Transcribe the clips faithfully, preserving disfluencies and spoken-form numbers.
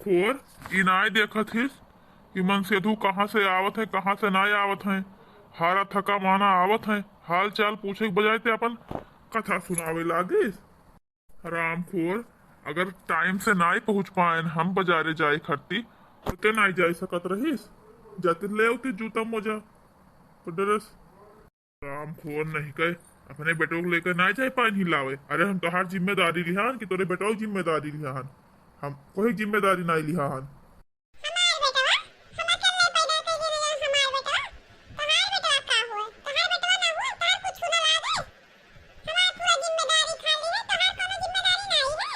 खोर, ई नाय देखत हिस कि मनसेधू कहाँ से आवत है, कहाँ से नाय आवत है। हारा थका माना आवत है, हाल चाल पूछे के बजाय ते अपन कथा सुनावे लागिस। हरामखोर, अगर टाइम से नाय पहुँच पाएन हम बजारे जाए खरती, तो ते नाय जाए सकत रहिस। जाते ले उते जूता मोजा, तो डरस। हरामखोर नहीं कहे, अपने बेटो को लेकर नाय जाए पाएन ही लावे। अरे हम तोहार जिम्मेदारी लिहान कि तोरे बेटो की जिम्मेदारी लिहान? हम कोई जिम्मेदारी नाय लिहान। हमार बेटवा, हम अकेले पैदा कइले रहे, हमार बेटवा, तोहार बेटवा का हुए? तोहार बेटवा ना हुए, तोहार कुछ ना लागे। हमार पूरा जिम्मेदारी खा ली है, तोहार कोनो जिम्मेदारी नाई है।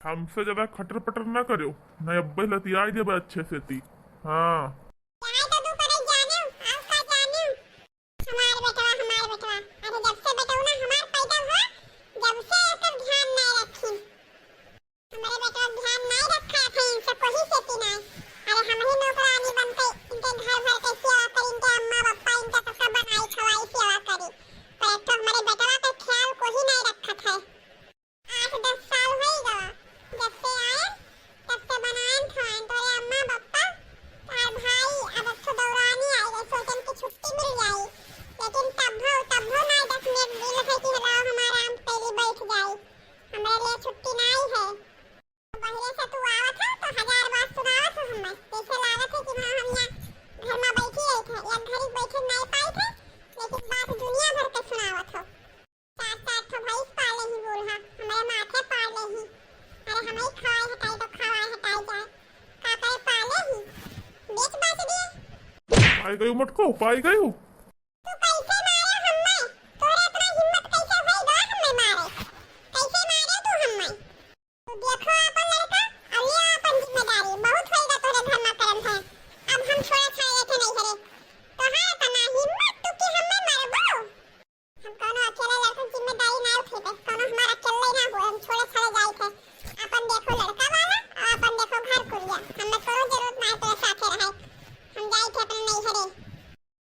हमसे ज्यादा खटर पटर ना करो, नहीं अब्बे लतियाई देबे अच्छे से ती। हाँ। चाहे तो तू करे जाने, आप का जाने। हमार बेटवा, हमार बेटवा, अरे जब से बेटवा ना हमार पैदा हुआ, जब से एकर ध्यान नहीं रखी। हमरे बेटवा ध्यान नाई रखा था इनसे कोई से कि नाई। अरे हमही नौकरानी बनते इनके घर भर के सेवा करी, इनके अम्मा पप्पा इनका सबका बनाई खवाई सेवा करी, पर एक तो हमरे बेटवा का ख्याल कोई नाई रखत है। आठ दस साल होई गवा जब से आए, तब से बनाएन खवाएन तोरे अम्मा पप्पा, तार भाई, अब एक ठो दौरानी आई गई, सोचन की छुट्टी मिल जाई, लेकिन तब भो, तब भो नाई दस मिनट मिल है कि हलाओ हमारा आम पहली बैठ जाई। हमरे लिए छुट्टी नाई है। बहिरे से तू आवत हो तो हजार बात सुनावत हो हमें। जैसे लागत है कि हाँ हम यहाँ घर में बैठी रही थे, एक घड़ी बैठे नहीं पाई थे, लेकिन बात दुनिया भर के सुनावत हो। चार चार ठो भैंस पाले ही बूढ़ा, हमारे माथे पाले ही। अरे हमें खवाए हटाई तो खवाए हटाई जाए, का करे पाले ही, बेच बाच दिए। पाई गयो मटको, पाई गयो। तू कैसे मारे हम्मे? तोरे इतना हिम्मत कैसे होई बा हम्मे मारे? कैसे मारे तू हम्मे? तू देखो आपन लड़का, और लिया आपन जिम्मेदारी। बहुत होई बा तोरे धर्मा करम है। अब हम छोड़े छाड़े के नहीं हरे। तोहार इतना हिम्मत तू कि हम्मे मारबो? हम कौनो अकेले लड़कन जिम्मेदारी ना उठेबे, कौनो हमार अकेले ना हो, हम छोड़े छाड़े जाई थे। आपन देखो लड़का वाला, और आपन देखो घर कुरिया। हमें कौनो जरूरत ना है तोरे साथे रहे। हम जाई थे अपने नहीं हरे।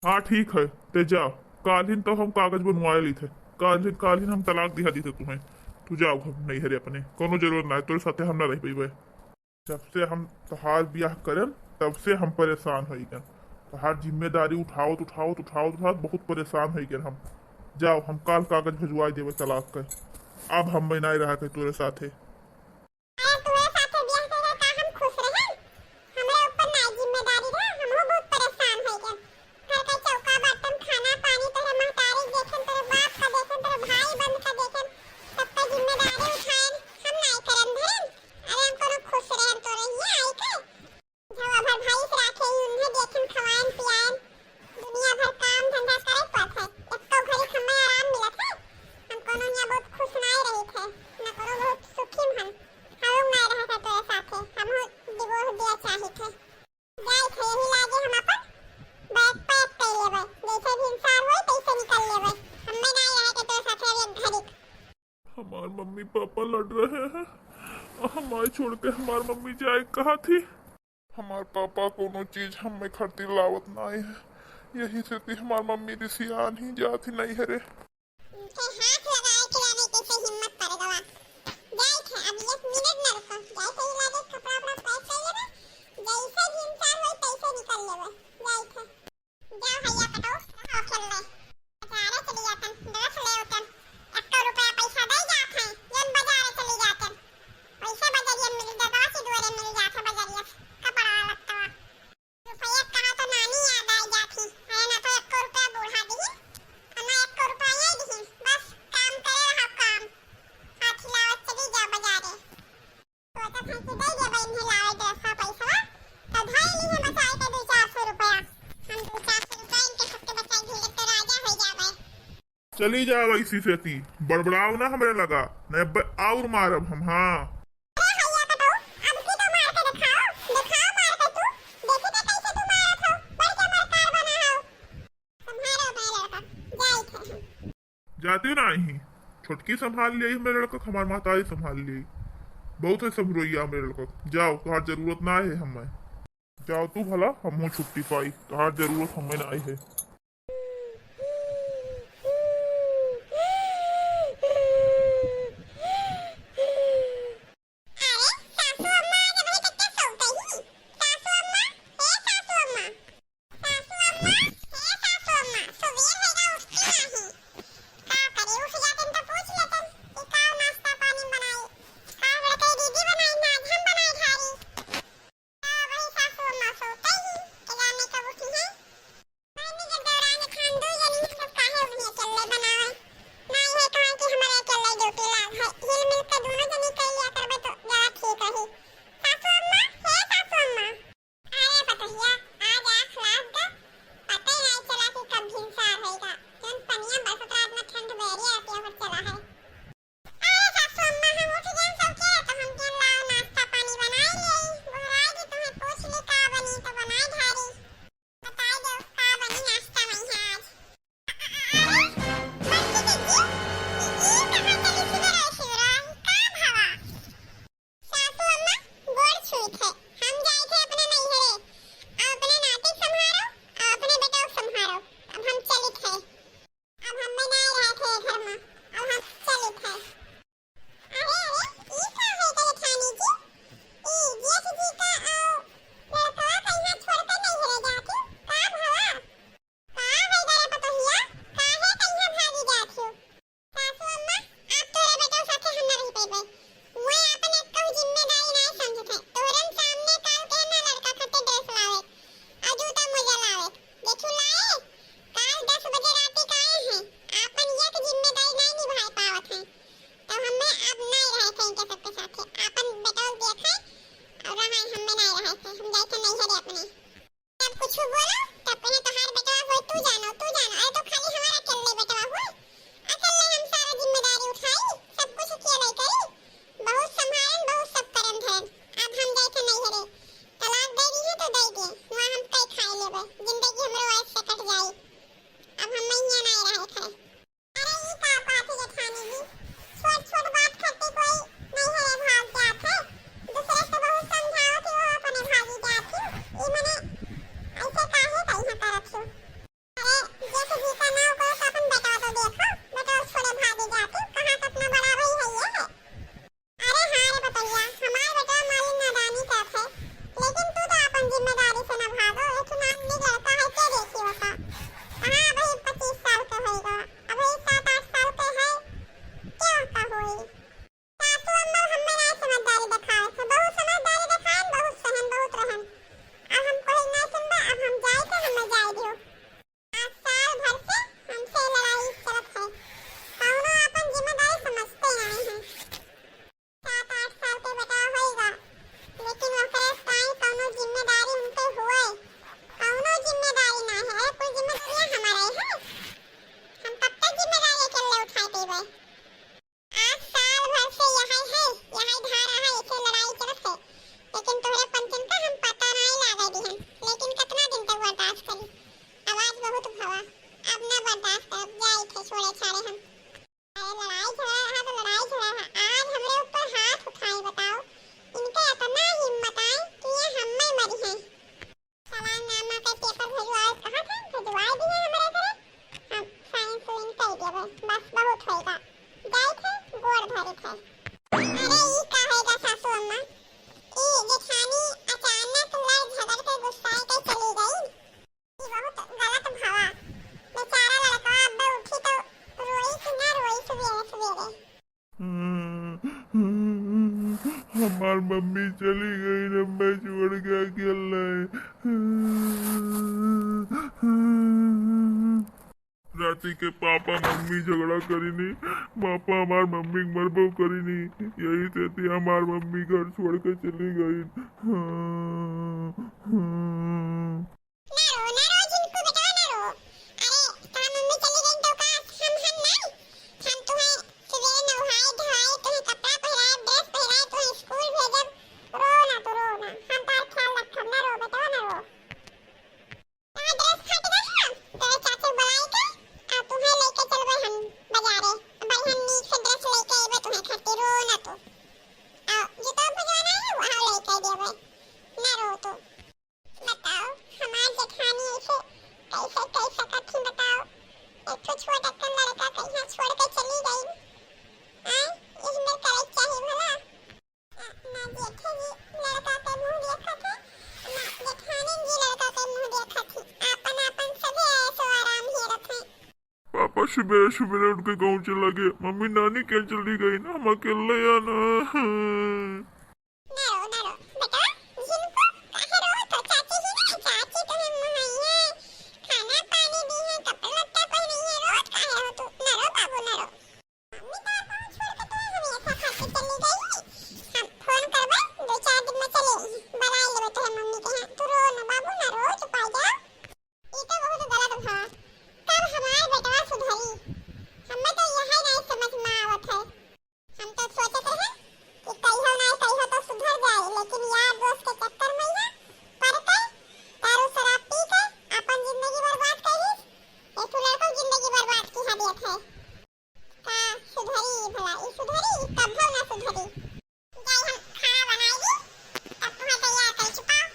हाँ, ठीक है, ते जा। काल्हिन तो हम कागज बनवाए ली थे। काल्हिन, काल्हिन हम तलाक दिहा दी थे तुम्हें। तू जाओ घर नैहरे अपने, कौनो जरूरत ना है, तोरे साथे हम ना रह पइबे। जब से हम तोहार बियाह करन, तब से हम परेशान होई गन। तोहार जिम्मेदारी उठावत, उठावत, उठावत, उठावत बहुत परेशान होई गन हम। जाओ, हम काल कागज भिजवाए देबे तलाक के। अब हम नहीं रहा के तोरे साथे। अरे, तोरे साथे बियाह कइला का हम खुश रहे? हमरा ऊपर ना जिम्मेदारी रहे, हमहू बहुत परेशान होई गए। घर का चौका बर्तन, खाना पानी, तोरे महतारी देखेन, तोरे बाप का देखेन, तोरे भाई बंद का देखेन, सबका जिम्मेदारी उठाएन, हम नाई करन धरेन। अरे, हम कोनो खुश रहेन तोरे हियां आई के? झवा भर भैंस राखे ही, उन्हें देखेन, खवाएन, पियाएन। दुनिया भर काम धंधा करे पड़त है, एक्को घड़ी हमें आराम मिलत है? हम कोनो हियां बहुत खुश नाई रही थे, न कोनो बहुत सुखी हन। हम लोग नाई रहा था तोरे साथे, हम divorce दिया चाहित है। जाई थे यही लागे हम अपन bag pack कर लेबे, जैसे भी इंसान होई तैसे निकल लेबे। हमें नाई रहे के तोरे साथे अब एक घड़ी। हमार मम्मी पापा लड़ रहे हैं, हमारे छोड़ के हमार मम्मी जाए कहा थी। हमार पापा कोनो चीज हमें खातिर लावत नाई है, यही से ती हमार मम्मी रिसियान ही जात ही नहीं है रे। इनके हाथ लगाए के आने कैसे हिम्मत पड़ गवा। जाई थे, अब एक मिनट न रुको, जाई थे इलाज कपड़ा उपड़ा pack कर लेबे, जैसे भी इंसान होई तैसे निकल लेबे। जाई थे। जाओ भैया पटो, रहो अकेले। बाजारे चली जातन, dress ले उतन। एक्को रुपया पैसा दे जात हैं, जौन बाजारे चली जातन। पैसा बाजारिया में मिल, दरगाह से दुआरे मिल जात है बाजारिया से, कपड़ा लत्ता। रुपया कहा तो नानी याद आ जात ही। अरे ना तो एक्को रुपया बूढ़ा दिही, और ना एक्को रुपया ये दिही। बस काम करे रहो काम। हाथ हिलावत चली जाओ बाजारे। सोचत हन कि दे देबे इन्हें लावे dress का पैसवा, तो धर ली है बचाए के दो चार सौ रुपया। हम दो चार सौ रुपया इनके सबके बचाए, धीरे तो राजा हो जावे। चली जाओ ऐसी से ती, बड़बड़ाओ ना हमरे लगा, नहीं अब और मारब हम। हाँ। अरे भैया पटो, अब की तो मार के दिखाओ, दिखाओ मार के तू, देखी तो कैसे तू मारत हो, बढ़ के मार कार बना हो। संभालो बे लड़का, जाई थे हम। जाती ना ही, छोटकी संभाल लिया हमरे लड़का, हमार महतारी संभाल लिया। बहुत है संभरोइया हमरे लड़का। जाओ, तोहार जरूरत ना है हमें। जाओ तू भला, हमहू छुट्टी पाई, तोहार जरूरत हमें ना है। अरे, सासू अम्मा आज बड़े कट्टे सो, आज साल भर से यही है, यही धारा है, इसे लड़ाई चलत है, लेकिन तोहरे पंचन का हम पता नहीं लागे दिहन। लेकिन कितना दिन तक बर्दाश्त करी? आवाज बहुत भवा, अब ना बर्दाश्त करब, जाई थे छोड़े छाड़े हम। अरे लड़ाई झगड़ा रहा तो लड़ाई झगड़ा रहा, आज हमरे ऊपर हाथ उठाई, बताओ, इनके इतना हिम्मत आए कि ये हम्मे मरी हैं। सलाम नामा के पेपर भेजवाए कहा थे, भेजवाए दिए हमरे घरे। हम साइन सुइन कर देबे, बस बहुत होएगा। जाई थे, गोड़ धरी थे। अरे ई का होएगा सासू अम्मा? ई जेठानी अचानक लड़ झगड़ के गुस्साए के चली गई। ई बहुत गलत भवा। बेचारा लड़का अब उठी तो रोई कि ना रोई सुबेरे सुबेरे। हमार मम्मी चली गई, हमें छोड़ के अकेले। राती के पापा मम्मी झगड़ा करीनी, पापा हमार मम्मी के मरबो करीनी, यही से ती हमार मम्मी घर छोड़ के चली गई। ना रो, ना रो झिनकू बेटवा, ना रो। अरे, तोहार मम्मी चली गई तो का हम हन नाई? हम तुहें सुबेरे नहाए धोआए, तुहें कपड़ा पहिराए, ड्रेस पहिराए, तुहें स्कूल भेजब। रो ना तू, रो ना। हम तोहार ख्याल रखब, ना रो बेटवा, ना रो। तोहार ड्रेस फाट गए है, तोरे चाची बुलाई के, आ तुहें लेके चलबे हम बाजारे। बढ़िया नीक से ड्रेस लेके अइबे तुहें खातिर, रो ना तू। आ जूता भजवाना है, वहाँ लेके देबे, ना रो तू। बताओ, हमार जेठानी ऐसे कैसे कह सकत ही बताओ? एक ठो छोट अक्कन लड़का कहिया छोड़ के चली गई। आय, यही में करे के चाही भला? ना, ना जेठे जी लड़का के मुंह देखत है, ना जेठानी जी लड़का के मुंह देखत ही। आपन आपन सभे ऐसो आराम हेरत है। पापा सुबेरे सुबेरे उठ के गाँव चला गए। मम्मी नानी के चली गई ना, हम अकेले या ना। ना रो, ना रो। बेटा, झिनकू, काहे रो? तो चाची ही ना, चाची तुम्हें मुहैया खाना पानी दी है, कपड़ा लत्ता पहनी है, रोत काहे हो तू? ना रो बाबू, ना रो। मम्मी तो आपको छोड़ के तुम्हें हमेशा खाके चली गई। हम फोन करबे, दो चार दिन में चले, बुला लेबे तोहे मम्मी के यहाँ। तू रो ना बाबू, ना रो, चुप आ जा। ई तो बहुत गलत भा। कब हमार बेटवा सुधरी? हमें तो यही नहीं समझ में आवत है। हम तो सोचत रहे कि कहियो ना कहियो तो सुधर जाए, लेकिन यार दोस्त के चक्कर में यहाँ पड़ के दारू शराब पी के अपन जिंदगी बर्बाद करिस। ये तू लड़को जिंदगी बर्बाद की हदियत है। का सुधरी भला? ई सुधरी? ई कभो ना सुधरी। जाई हम खाना बनाई दी, तब तुम्हें तैयार कर छुपाओ।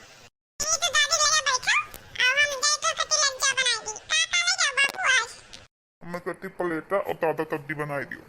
ई तो दादी लगे बैठो, अब हम जाई तो कति लज्जा बनाई दी। का का ले जाओ बाबू आज? हमें कति प्लेटा और दादा तद्दी बनाई दियो।